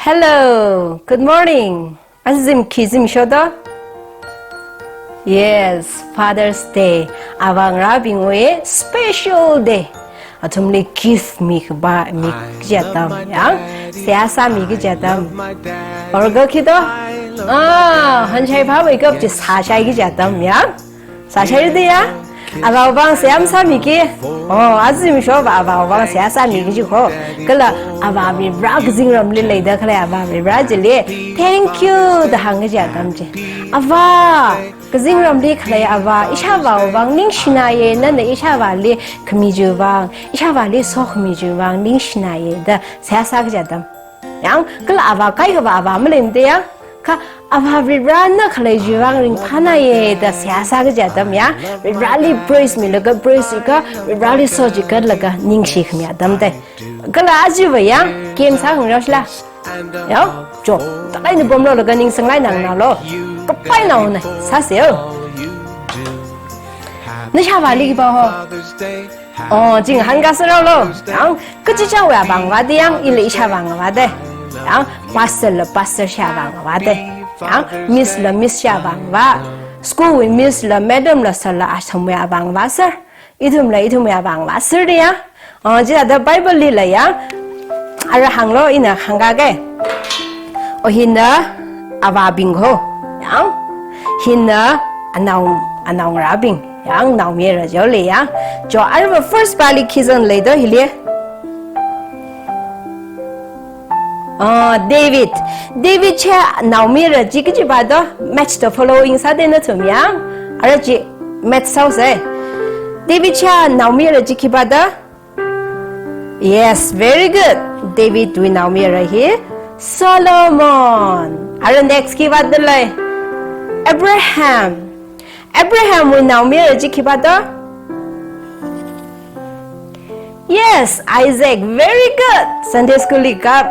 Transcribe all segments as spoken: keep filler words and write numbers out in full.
Hello, good morning. Aja zimiksho da? Yes, Father's Day. Avā ngarābingwui special day. Athumli gift mikhavā, mikaji atam, ya? Seihā sāmikaji atam. Or ga khi da? Ah, hanshai phāwui kap chi sāshaikaji atam, ya? Sāshaida ya? Avāwui vang seihā masāmiki? Oh, aja zimiksho va avāwui vang seihā sāmiki jiko. Kala avā Varivara kazingramli leida khalei avā Varivara chili thank you da hāngkaji atam chi. Avā, kazingramli khalei avā, ishāvāwui vang ningshināye, nana ishāvāli khami chiwui vang, ishāvāli sokhami chiwui vang ningshināye da seihā sākaji atam. Yang, kala avā kaikha va avā maleimada yang, kha avā Varivarana khalei chiwui vang ringphānāye da seihā sākaji atam ya. Varivarali praise milaga praise ka, Varivarali so jikatlaga ningshikhami atam da. Kala aja va yang, game sāngarok shila. Yo, jo, takai ni bomlo laga ningsanglai nang nalo. Kapai nao na, sāseo. Nashāvāli khipā ho? Oh, ching hāngkasā ralo. Yang, kachichāwui avā ngavāda yang, ila ishāvā ngavāda. Yang, pastor la pastor shāvā ngavāda. Yang, miss la miss shāvā ngavā. School wui miss la madam la sir la athumwui avā ngavā sir. Ithum la ithumwui avā ngavā sir da ya. Oh, chithāda Bible lila ya. Ara hānglo ina hāngkaka. Oh, hina avābing ho. Yang, hina anao, anaongarābing. Yang, naomayara jole ya. Jo, arva first pali khi zangda lei da hili. Ah, David. David chi naomayara chi kaji va da, match the following sāda nathum ya. Ara chi match sāusei. David chi naomayara chi khipā da? Yes, very good. Davidwui naomayara hi Solomon. Ara next khipā da lei? Abraham. Abrahamwui naomayara chi khipā da? Yes, Isaac. Very good. Sunday school li kap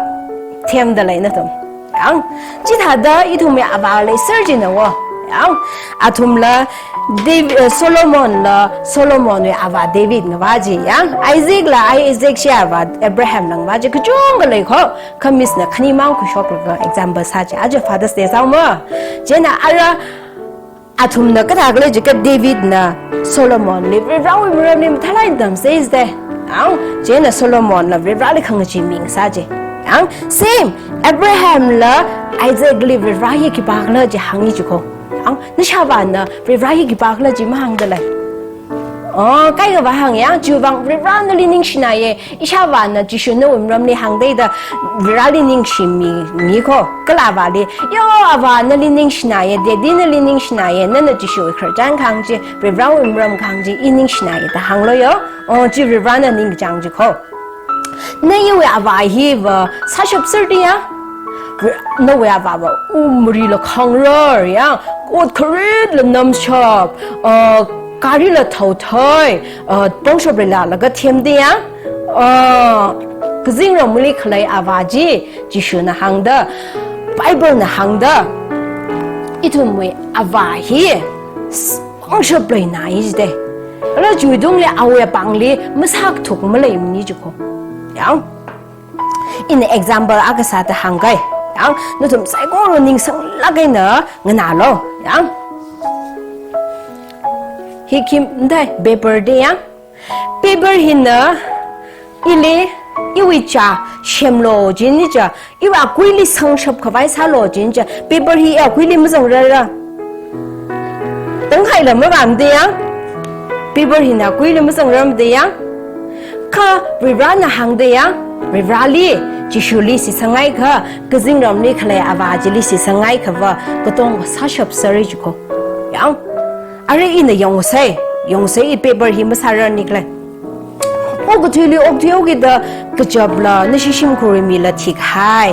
themda lei nathum. Yang, chithāda ithumwui avā leiser china wo. Yang, athumla David, eh, Solomon la, Solomonwui avā David ngavā chi. Yang, Isaac la Isaac shāvā Abraham la ngavā chi kachungkha lei kho. Kha miss na khanimang khuishoklaga example sā chi. Aja Father's Day sāmo. Chieina ara athumna kathā khala jiakha Davidna Solomonli Varivarawui maramli mathālāk eina tamsei da. Ang, chieina Solomonla Varivarali khangachee mi ngasā chi. Ang, same, Abrahamla Isaacli Varivara hi khipākhala chi hāngi jiko. Ang, nashāvāna Varivara hi khipākhala chi mahāngda lei. Oh, kaikha va hāng yang, chiwui vang Varivara nali ningshināye, ishāvāna Jishu nawui maramli hāngda da, Varivarali ningshimi, mi kho, kala avāli, yo, avā nali ningshināye, daddy nali ningshināye, nana Jishuwui khararchan kahāng chi, Varivarawui maram kahāng chi, i ningshināye da hānglo yo. Oh, chi Varivarana ningkachāng chi kho. Na iwui avā hiva sāshapser da ya. Nawui avāva u marila khangarar ya, ot kharitla namshap, uh, garila thaothei, uh, pangshap leilalaga them da ya. Uh, kazingramli khalei avā chi, Jishuna hāngda, Biblena hāngda, ithumwui avā hi s-, pangshap leinai jida. Kala chiwuitungli awui pāngli masākathuk maleimana jiko. Yang, ina example akha sāda hāngkai. Yang, nathum saikora ningsanglāk eina nganālo. Yang, hi khim ndai paper da yang. Paper hina ili iwui chā semlo jin ni chā, iwui akuili sangshap khavai sālo jin chā, paper hi akuili mazangrarra. Tangkhaila mavāmada yang, paper hina akuili mazangrarmada yang. Kha Varivarana hāngda yang, Varivarali, Jishuli shitsangaikha, kazingramli khalei avā chili shitsangaikhava, katonga sāshapsera jiko. Yang, arui ina yangsei, yangsei i paper hi masārarnikle. Okathuili okthuihaokida kachapla, nashi shimkhurwui mila thikahai.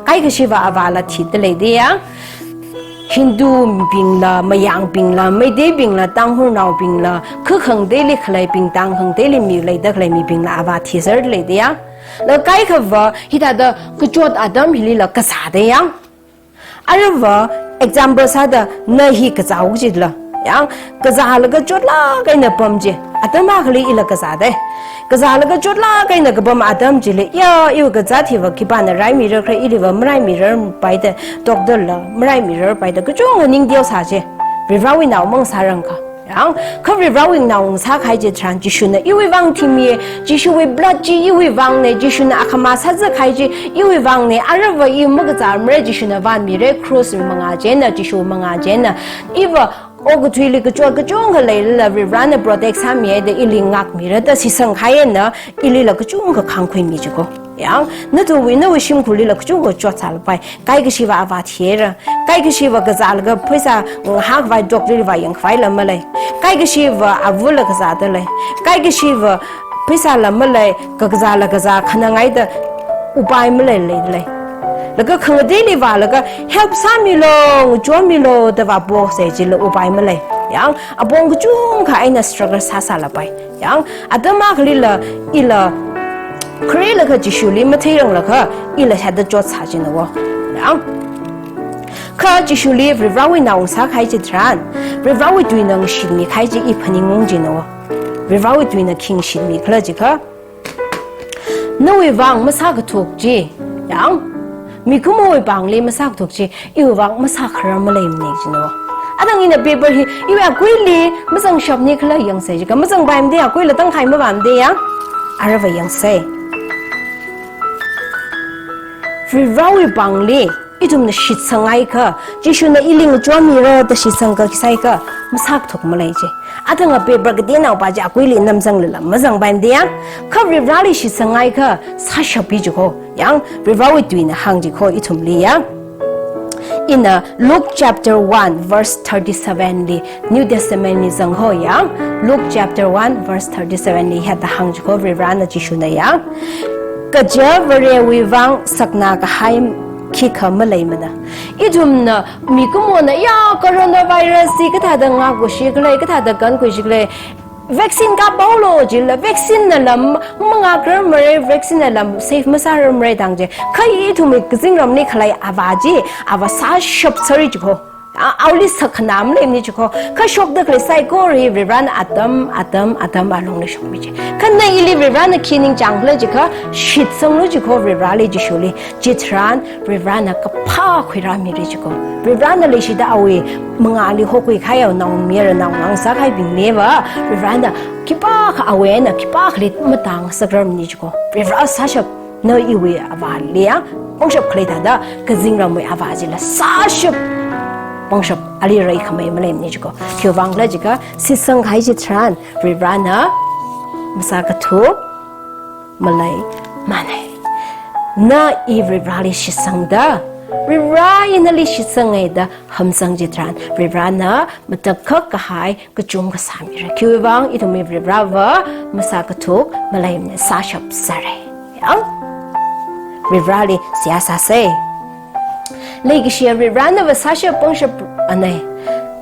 Kaikhashiva avāla thida leida ya. Hindubingla, Mayangbingla, Meiteibingla, Tangkhulnaobingla, kha khangateili khaleibing, tang khangateili mi leida khalei mibingla avā thiser leida ya. La kaikhava, hithāda kachot atam hilila kazāda ya. Aruiva, example sāda, na hi kazāo kajila. Yang, kazālaga chotlāk eina pam chi. Atam akhali ila kazāda. Kazālaga chotlāk eina kapam atam chili, ya, iwui kazāt hiva khipāna raimira khala iliva maraimira paida, doctor la maraimira paida, kachungkha ning teosā chi. Varivarawui nao mangasārangkha. Yang, kha Varivarawui nao ngasākahai chitharan Jishuna iwui vang thimi, Jishuwui blood chi iwui vangna, Jishuna akhama sāzākahai chi iwui vangna, aruiva i makazāmara, Jishuna vānmira, cross wui mangā chieina, Jishuwui mangā chieina, iva okathuili kachot kachungkha leilala Varivarana protect sāmihaida ili ngākmira da shitsangkahai eina ilila kachungkha khāngkhuimi jiko. Yang, nathumwui, nawui shimkhurlila kachungkha chotsālapai. Kaikashiva avā thira. Kaikashiva kazālaga pheisā ngahākhavai doctor li vāyangkhavaila malei. Kaikashiva avula kazāda lei. Kaikashiva pheisāla malei, kakazāla kazā khanangaida upai malei leilei. Laga khangateili vālaga help sāmilu, ngachonmilu da vāposai chila upai malei. Yang, apong kachungkha eina struggle sāsālapai. Yang, atam akhalila ila kharelakha Jishuli matheiranglakha ila hithāda chotsā china wo. Yang, kha Jishuli Varivarawui nao ngasākahai chitharan, Varivarawui tuina ngashitmikahai chi i phaningung china wo. Varivarawui tuina khi ngashitmikhala jiakha, nawui vang masākathuk chi, yang, mikumowui pāngli masākathuk chi, iwui vang masākharar maleimana jina wo. Athang ina paper hi iwui akuili mazangshapni khala yangsei jiakha, mazangpaimada, akuila tangkhai mapamda yang. Aruiva yangsei. Varivarawui pāngli ithumna shitsanghaiakha, Jishuna ili ngachonmira da shitsangkakhui sāhaiakha, masākathuk malei chi. Athang a paper kateonao pa chi akuili namzanglala mazangpaimada yang. Kha Varivarali shitsanghaiakha, sāshappai jiko. Yang, Varivarawui tuina hāng jiko ithumli yang. Ina Luke chapter one verse thirty-seven li, New Testament li zangho yang. Luke chapter one verse thirty-seven li hithāda hāng jiko Varivarana Jishuna yang. Kaja Varewui vang saknākahai khikha maleimana. Ithumna mikumona ya coronavirus chi kathāda ngākhuishi khala, kathāda kankhuishi khala, vaccine kapaolu jila, vaccine nala mangākrarmara, vaccine nala safe masārarmara tang chi. Kha ithumwui kazingramli khalei avā chi, avā sāshapsāra jiko. A, awuili sakkhanā maleimana jiko. Kha shokda khalei saikora hi Varivarana atam, atam, atam alungli shokmi chi. Kha na ili Varivarana khi ningchāngkhala jiakha, shitsanglu jiko Varivarali Jishuli. Chitharan Varivarana kaphā khuirāmira jiko. Varivarana leishida awui mangāli hokhuikahai, awui naomayara naonao sākahaibingli va, Varivarana khipākha awui eina khipākhali matāngasakrarmana jiko. Varivara sāshap, na iwui avāli ya, pangshap khalei thāda, kazingramwui avā chila sāshap, pangshap ali reikhamei maleimana jiko. Khiwuivang khala jiakha, shitsangkahai chitharan Varivarana masākathuk maleimana. Na i Varivarali shitsangda, Varivarana nali shitsanghai da hamsang chitharan, Varivarana matakhak kahai kachungkha sāmira. Khiwuivang ithumwui Varivarava masākathuk maleimana, sāshapsāra. Yang, Varivarali seihā sāsei. Leikashiya Varivarana va sāshap pangshap anei.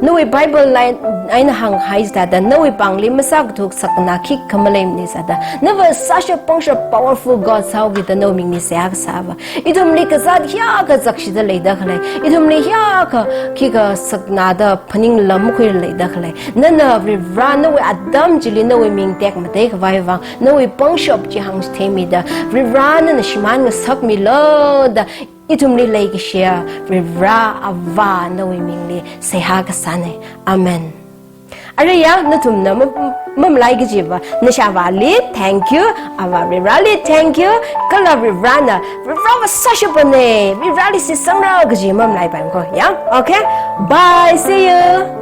Nawui Bible line eina hānghai thāda, nawui pāngli masākathuk saknā khikha maleimana sāda, nava sāshap pangshap powerful God sāhaoki da nawui mingli seihā kasāva. Ithumli kazāt hiyākha zakshida leida khalei, ithumli hiyākha khikha saknāda phaningla makhuila leida khalei, nana Varivara nawui atam chili nawui ming tekmateikhavai vang, nawui pangshap chi hāngchitheimida, Varivara nana shimān ngasakmilu da, ithumli leikashiya Varivara Avā nawui mingli seihā kasānei. Amen. Arui ya, nathumna ma-, mamalai kajiva, nashāvāli thank you, Avā Varivarali thank you, kala Varivarana, Varivarava sāshappanei, Varivarali shitsangra kaji mamalaipaimako, ya? Okay? Bye, see you.